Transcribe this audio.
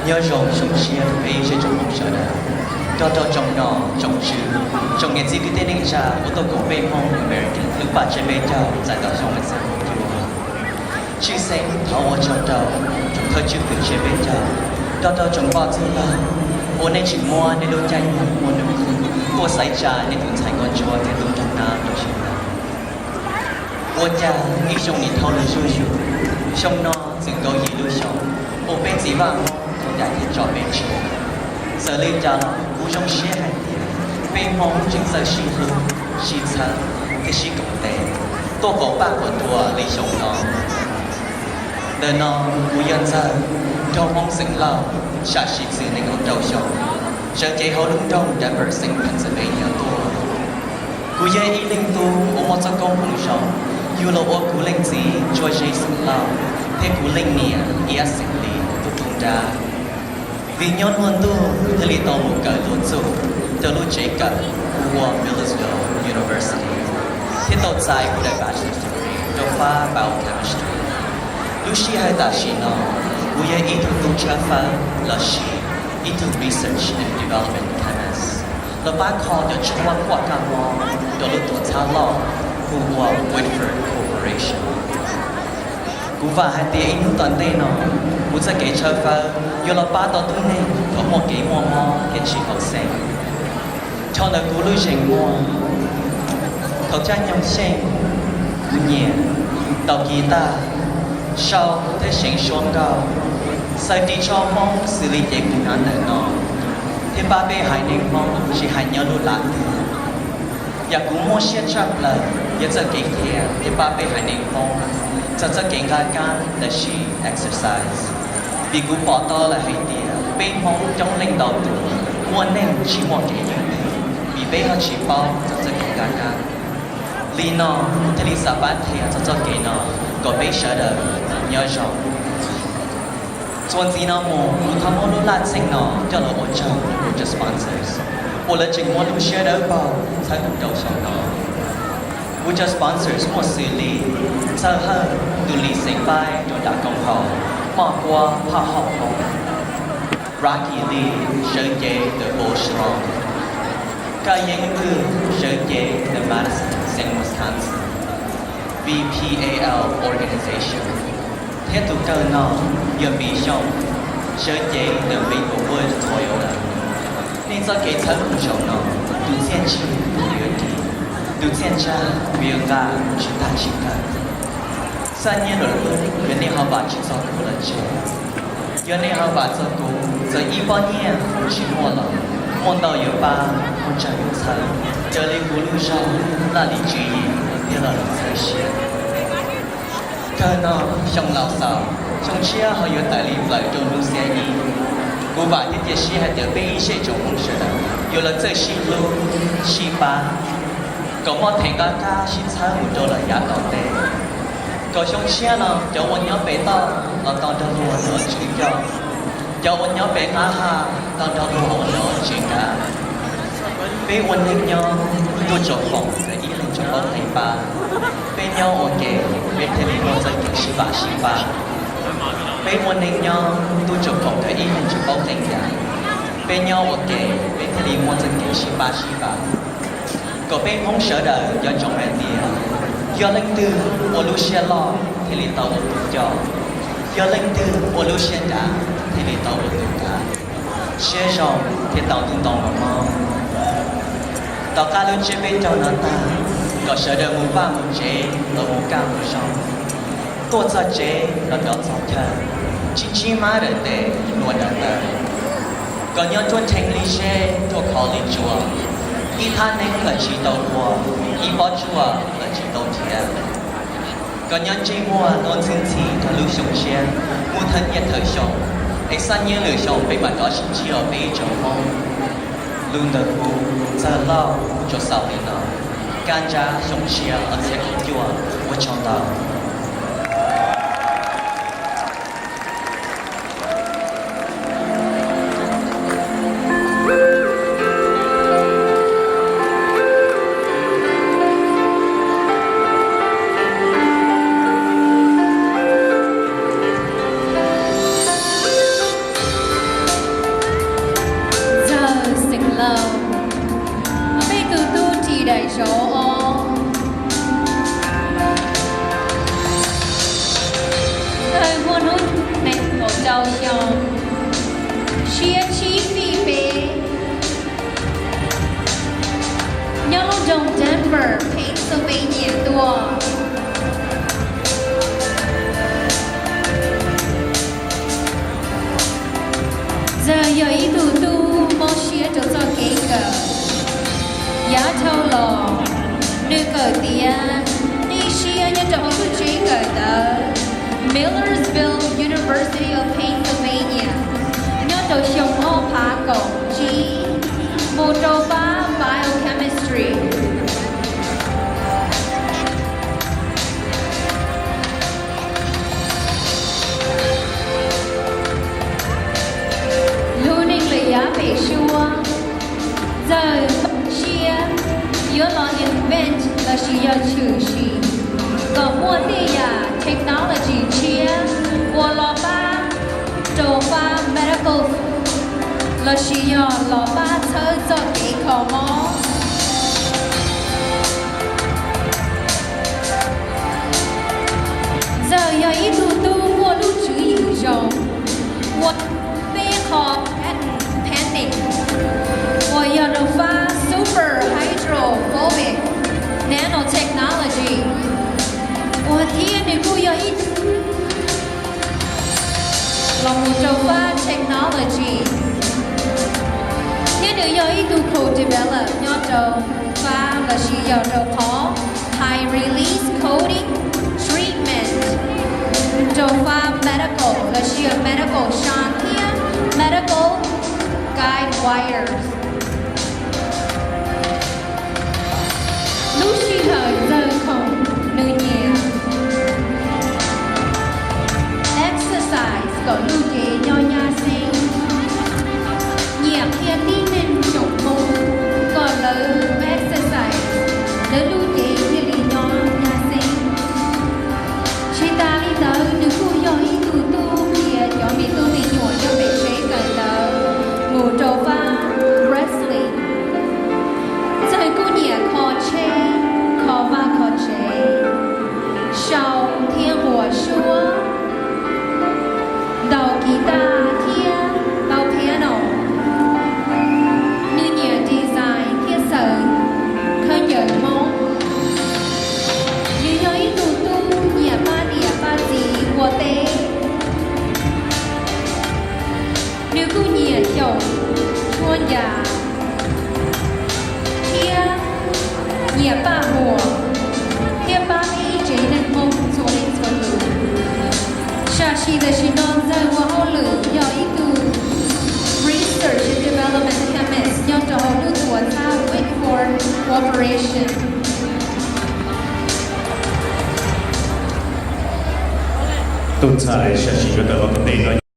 Nyob zoo xyoo tshiab rau peb ib tsoom Hmoob sawv daws, nrog rau tsoom nom tsoom tswv, tsoom niam txiv kwv tij neej tsa uas tuaj koom peb Hmoob American lub paj tsiab peb caug txais tau xyoo xeeb cuaj. Tshwj xeeb thov ua tsaug rau tsoom thawj tswj hwm tsiab peb caug, nrog rau tsoom poj txhub lawm uas nej tseem muab nej lub caij nyoog muaj nuj nqis tuaj xaiv tsa nej tus ntxhais nkauj ntsuab thiab tus nraug nab rau xyoo no. Ua cas ib xyoo nim dhau lawm zuj zus, xyoo no txwm nkaus yim lub xyoo uas peb txiv Vaj Hmoob tau caij thiab tso peb tseg. Txawm li cas los kuv zoo siab hais tias peb Hmoob tseem txawj sib hlub, sib txhawb thiab sib koom tes, tuaj koom paj koom tuas li xyoo no. Ntawm no kuv yog Ntxawg, nraug Hmoob xeem Lauj, sam sim txwm nees nkaum rau xyoo, sawv cev hauv lub nroog Denver xeev Pennsylvania tuaj. Kuv yog ib leeg tub uas muaj txoj koob hmoov zoo, yug los ua kuv leej txiv Ntsuab Zeb xeem Lauj thiab kuv leej niam Iab xeem Lis tus tub nrab. Vim nyob luag ntuj kuv thiaj li tau mus kawm lub txuj rau lub tsev kawm hu ua Millersville University thiab tau txais kuv daim bachelor's degree rau fab biochemistry. Lub sij hawm tam sim no kuv yog ib tug tub tshawb fawb lossis ib tug research and development chemist los pab kho cov tshuaj kuaj kab mob rau lub tuam txhab loj hu ua Whitford Corporation. Kuv vam hais tias ib hnub tom ntej no kuv txoj kev tshawb fawb yuav los pab tau tib neeg thaum muaj kev muaj mob thiab tsis haum xeeb. Rho ntawm kuv lub zeem muag, thaum caij nyoog xyeej, kuv nyiam ntaus kis tas, sau thiab seev suab nkauj, xaws ris tsho Hmoob xws li cev kuv hnav ntawm no, thiab pab peb haiv neeg Hmoob tsis hais nyob lub lav twg. Yam kuv muaj siab tshaj plaws yog txoj kev qhia thiab pab peb haiv neeg Hmoob txog txoj kev nqa kab lossis exercise, vim kuv pom tau lawm hais tias peb Hmoob coob leej ntau tus muaj neej tsis muaj kev nyoog twg vim peb ho tsis paub txog txoj kev nqa kab. Li no kuv thiaj li xav pab qhia txog txoj kev no kom peb sawv daws nyob zoo. Txuas ntxiv no mus kuv thov muab lub laj txheej no coj los ua tsaug rau kuv cov sponsors uas lawv tseem muaj lub siab dawb paug txhawb kuv rau xyoo no. Kuv cov sponsors muaj xws li Ntxawg Hawj tus lis xeev Npaib rau nram koom haum, Moj Kuab phaj hauj hoob, Rocky Lee sawv cev ntawm Bosch Lawn, Kaj Yeeb Woo sawv cev ntawm Madison xeev Wisconsin, V P A L Organization, thiab tus kawg no yog Npis Xyooj sawv cev ntawm Maplewood Toyota. Nej txoj kev txhawb kuv zaum no, tus txiaj ntsig kuv yuav ris, tus txiaj ntsag kuv yuav nqa tsis tag tsis kawg. Txaj nyiaj lwm hnub yog nej ho vam tsis txog kuv los tseg, yog nej ho vam txog kuv, txawm ib pob nyiaj kuv tsis muaj los muaj ntau yuav pab, muaj tsawg yuav txhawb, raws li kuv lub zog, laj lim tswv yim thiab lo lus txhawb siab. Kawg no, xyoo laus xaus, xyoo tshiab ho yuav tawm li plaws rau hnub xiab ib. Kuv vam thiab cia siab hais tias peb ib tsoom Hmoob sawv daws yuav los txawj sib hlub, sib pab, kom muaj theem nqa kab sib txhawb mus rau lawm yav tom ntej, kom xyoo tshiab no cov uas nyob pem toj los tau nrog luag ua tswv coj, cov uas nyob pem qab ha tau nrog luag ua tswv kav. Peb ua neeg nyob tuaj tsuas foom kom ib leeg tsuas paub qee pab. Peb nyob ua ke, peb thiaj li muaj txoj kev sib vam sib pab. Peb ua neeg nyob tuaj tsuas foom kom ib leeg tsuas paub qee yam. Peb nyob ua ke, peb thiaj li muaj txoj kev sib pab sib vam. Kom peb Hmoob sawv daws nco ntsoov hais tias, yog leej twg ua lub siab loj thiaj li tau ua tus coj, yog leej twg ua lub siab dav thiaj li tau ua tus kav. Siab zoo thiaj tau ntuj ntoo los mob. Tom qab lub tsiab peb caug no tag, kom sawv daws mus vaj mus tsev los mus kaj mus zoo, tuaj txog tsev los rov txog chaw, tsis ntsib mab daws tes, hlua daws taw. Kom nyob ruaj rheev li zeb, ruaj khov li tsua, ib thaj neeb los tsis tau ua, ib pob tsuas los tsis tau nrhiav. Kom nyob ntsej muag hlub ntxhi ntxhi thaum lub xyoo tshiab, mus thawm niaj thawm xyoo, es xaj nyiaj lwm xyoo peb mam rov sib ntsib os peb ib tsoom Hmoob. Lus ntawm kuv Ntxawg Lauj tsuas xaus li no, kaj ntsa xyoo tshiab ob txhiab kaum cuaj, ua tsaug ntau. Xyoo, siab tsib feet peb, nyob lub nroog Denver, Pennsylvania tuaj. Ntxawg yog ib tug tub mob siab rau txoj kev kawm. Yav dhau los, nws kawm tiav qib siab nyob rau hauv lub tsev kawm ntawv Millersville University of Pennsylvania nyob rau xyoo ob phav kaum tsib, mus rau fab biochemistry. Lub neej lawm yav pem suab, Ntxawg mob siab yuav los invent lossis yog tshwm sim kom muaj tej yam technology tshiab uas los pab rau fab medical lossis yog los pab txhawb txoj kev kho mob. Ntxawg yog ib tug tub muaj lub tswv yim zoo, ua peb qho patent pending uas yog rau fab super hydrophobic nanotechnology, uas thiab nws kuj yog ib tug los mus rau fab technology, thiab nws yog ib tug co-develop nyob rau fab lossis yog rau qhov high release coating treatment rau fab medical lossis yog medical shank thiab medical guide wires. Lub sij hawm Ntxawg khoom, nws nyiam exercise kom lub cev nyob nyab xeeb, nyiam qhia tib neeg xyoos Hmoob kom lawv exercise, lawv lub cev thiaj li nyob nyab xeeb. Tsis tas li ntawd, nws kuj yog ib tug tub qhia cov me tub me nyuam nyob pem tsev kawm ntawv mus rau fab wrestling. Ntxawg kuj nyiam kho tsheb, kho vaj kho tsev, sau thiab nquas suab, ntaus kis tas thiab ntaus piano. Nws nyiam design thiab xaws khaub ncaws Hmoob. Nws yog ib tug tub nyiam pab niam pab txiv ua teb. Nws kuj nyiam xyaum tshuab ncas thiab nyiam paj huam thiab pab peb tsev neeg Hmoob txhua leej txhua tus. Sam sim tam sim no Ntxawg ua hauj lwm yog ib tug research and development chemist nyob rau hauv lub tuam txhab Whitford Corporation. Tus ntxhais sam sim yuav tawm los tom ntej no